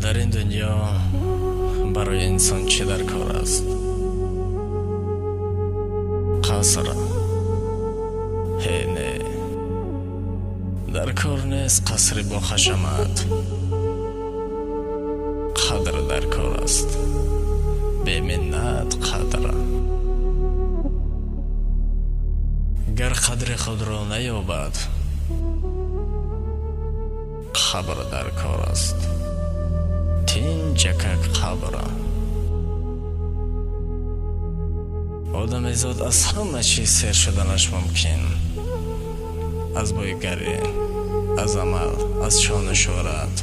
Дар ин дунё барои инсон чӣ дар кор аст? Қаср? Ҳе, не, дар кор нест қасре бо ҳашамат. Қадр дар кор аст, беминнат қадр. Гар қадри худро наёбад, қабр дар кор аст, тинҷакак қабр. Одамизод аз ҳама чиз сер шуданаш мумкин. Аз бойгарӣ, аз амал, аз шону шӯҳрат.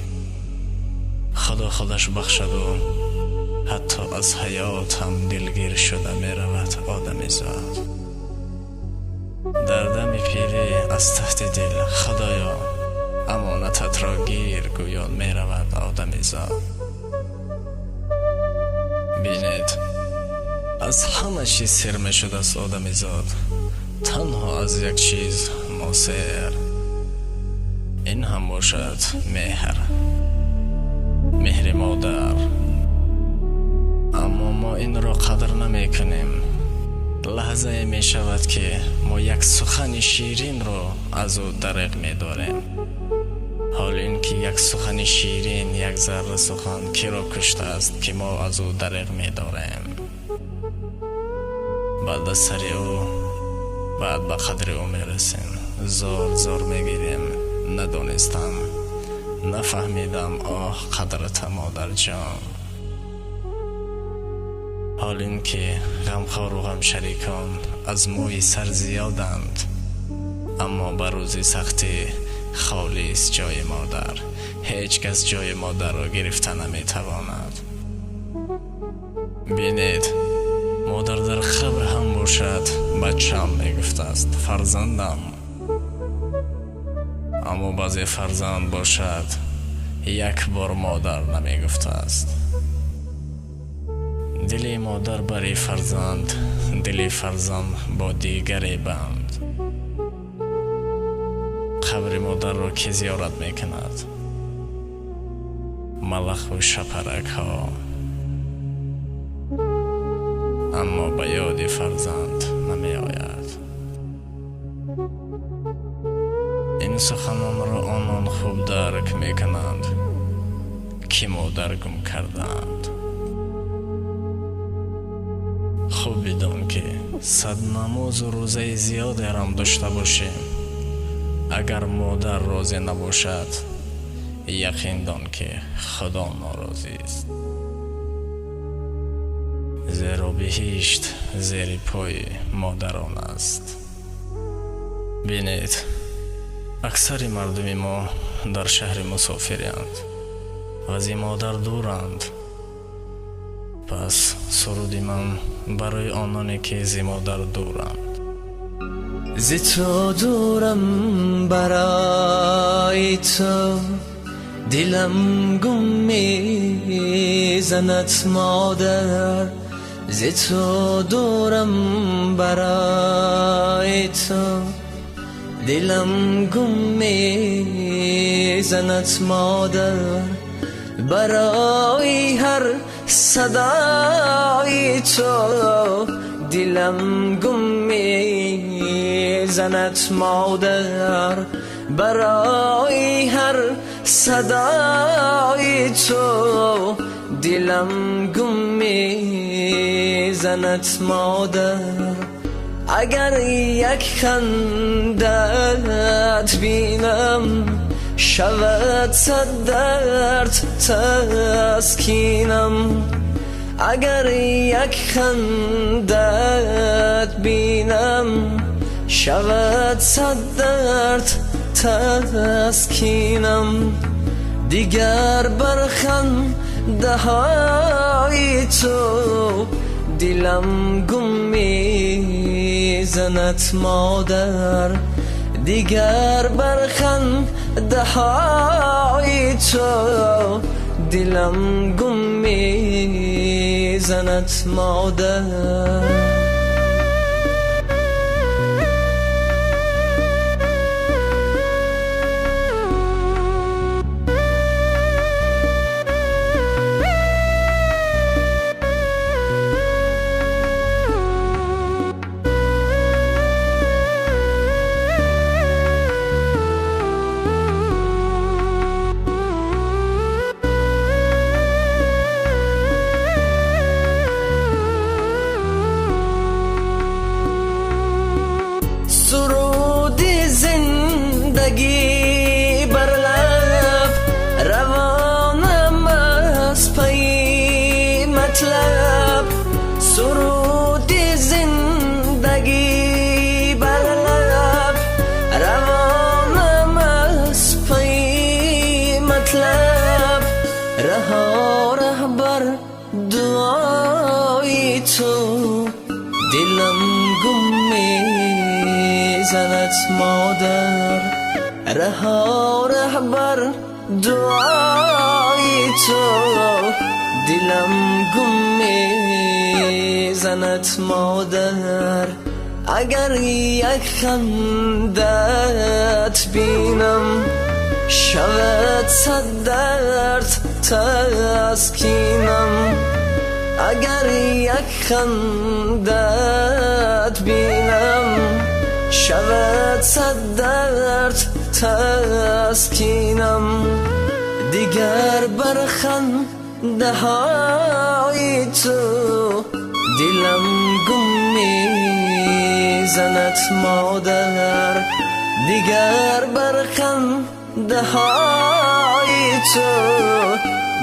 Худо худаш бахшаду ҳатто аз ҳаёт ҳам дилгир шуда меравад одамизод. Дар дами пирӣ аз таҳти дил Худоё амонататро гир гӯён меравад одамизод. Бинед, аз ҳама чиз сер мешудааст одамизод, танҳо аз як чиз мо сер. Ин ҳам бошад меҳр, меҳри модар. Аммо мо инро қадр намекунем. Лаҳзае мешавад, ки мо як сухани ширинро аз ӯ дареғ медорем. Ҳол ин ки як сухани ширин, як зарра сухан киро куштааст, ки мо аз ӯ дареғ медорем. Баъд ба сари ӯ, баъд ба қадри ӯ мерасем. Зор зор мегирем. Надонистам, нафаҳмидам, оҳ, қадрата, модарҷон. Ҳол ин ки ғамхору ғамшарикон аз мӯи сар зиёданд, аммо ба рӯзи сахтӣ холист ҷои модар. Ҳеҷ кас ҷои модарро гирифта наметавонад. Бинед, модар дар қабр ҳам бошад, бачам мегуфтааст, фарзандам. Аммо баъзе фарзанд бошад, як бор модар намегуфтааст. Дили модар барои фарзанд, дили фарзанд бо дигаре банд. Қабри модарро ки зиёрат мекунад? Малаху шапаракҳо. Аммо ба ёди фарзанд намеояд. Ин суханонро онон хуб дарк мекунанд, ки модар гум кардаанд. Хуб бидон, ки сад намозу рӯзаи зиёдерам дошта бошем, агар модар розӣ набошад, яқин дон, ки Худо норозист. Зеро биҳишт зери пои модарон аст. Бинед, аксари мардуми мо дар шаҳри мусофиранд ва зи модар дуранд. Пас суруди ман барои ононе, ки зи модар дуранд. Зи ту дурам, барои ту дилам гум мезанад, модар. Зи ту дурам, барои ту дилам гум мезанад, модар. Барои ҳар садои ту дилам гум мезанад, модар. Барои ҳар садои ту дилам гум мезанад, модар. Агар як хандат бинам, шавад сад дард таскинам. Агар як хандат бинам, шавад сад дард таскинам. Дигар бар хандаҳои ту дилам гум мезанад, модар. Дигар бар хандаҳои ту дилам гум мезанад, модар. لب رها رهبر دعای تو دلم گم میزند مادر رها رهبر دعای تو دلم گم میزند مادر اگر یک خندت بینم شود صد درد تسکینم اگر یک خندت بینم شود صد درد تسکینم دیگر بر خنده های تو دلم گم میزند مادر دیگر بر خنده های تو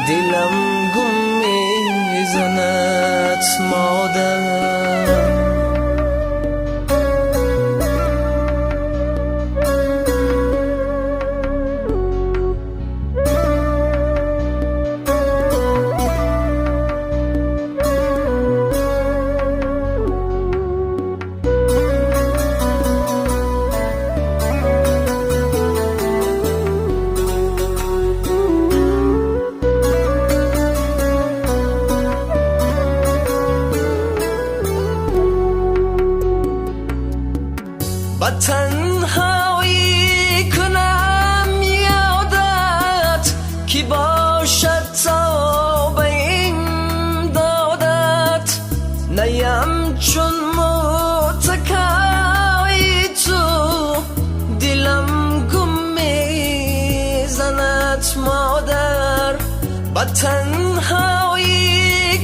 دلم گم میزند مادر. با تنهایی کنم یادت که باشد تا به این دادت نیم چون متکای تو دلم گم میزند مادر با تنهایی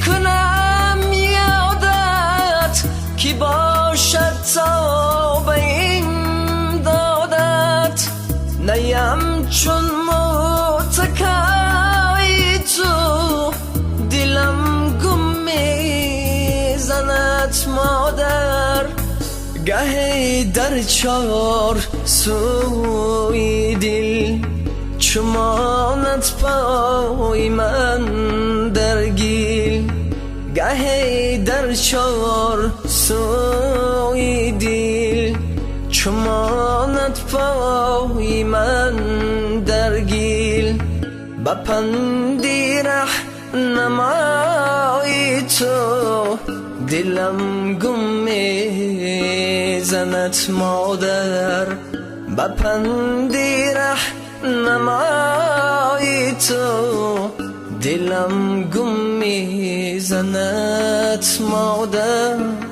کنم یادت که باشد تا به این دادت نیم چون متکای تو دلم گم میزند مادر گهی در چار سوی دل چو ماند پای من در گل گهی در چار سوی دل چو ماند پای من در گل به پند رهنمای تو دلم گم میزند مادر به پند رهنمای تو دلم گم میزند مادر.